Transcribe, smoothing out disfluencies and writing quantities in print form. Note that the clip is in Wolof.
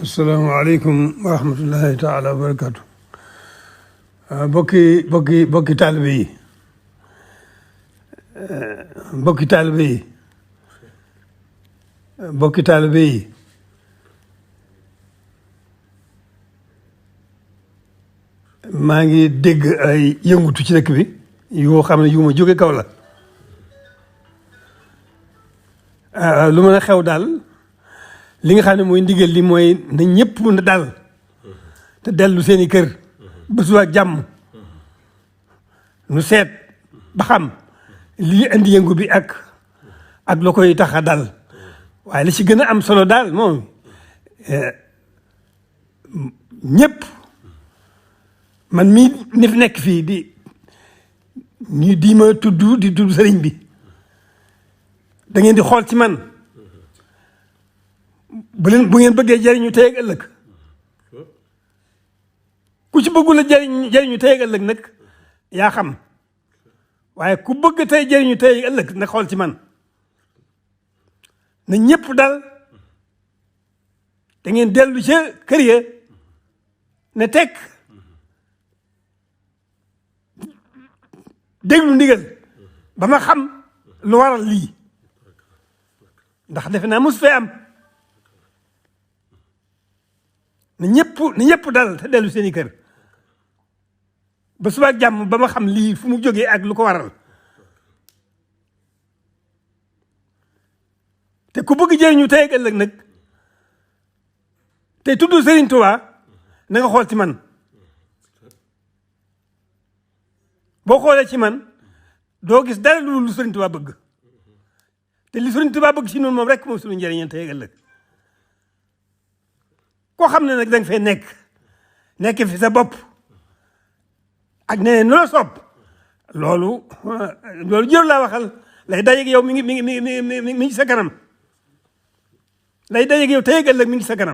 asalaamaaleykum wa rahmatullahi taala wa barakatu bokki taalibe yi bokki taalibe yi bokki taalibe yi maa ngi dégg ay yëngutu ci dëkk bi yoo xam ne yu ma jóge kaw la lu mën a xew daal li nga xam ne mooy ndigal li mooy na ñëpp na dal te dellu seeni kër ba suba ak jàmm nu seet ba xam lii indi yëngu bi ak la koy tax a dal waaye li ci gën a am solo daal moom ñëpp man mii ni fi nekk fii di ma tudd sëriñ bi da ngeen di xool ci man bu ngeen bëggee jëriñu tey ak ëllëg ku ci bëggul a jëriñu tey ak ëllëg nag yaa xam waaye ku bëgg tey jëriñu tey ak ëllëg nag xool ci man na ñëpp dal da ngeen dellu ca kër ya ne tekk déglu ndigal ba ma xam lu waral lii ndax defe naa mos fee am na ñëpp dal te dellu seeni kër ba suba ak jàmm ba ma xam lii fu mu jógee ak lu ko waral te ku bëgg jëriñu tey ak ëllëg nag te tudd Serigne Touba na nga xool ci man boo xoolee ci man doo gis dara lu Serigne Touba bëgg te li Serigne Touba bëgg ci noonu moom rek moom suñu njëriñal tey ak ëllëg koo xam ne nag da nga fay nekk fi sa bopp ak nee nu la soob loolu jër laa waxal lay dajeeg yow mi ngi sa kanam lay dajeeg yow tey ak ëllëg mi ngi sa kanam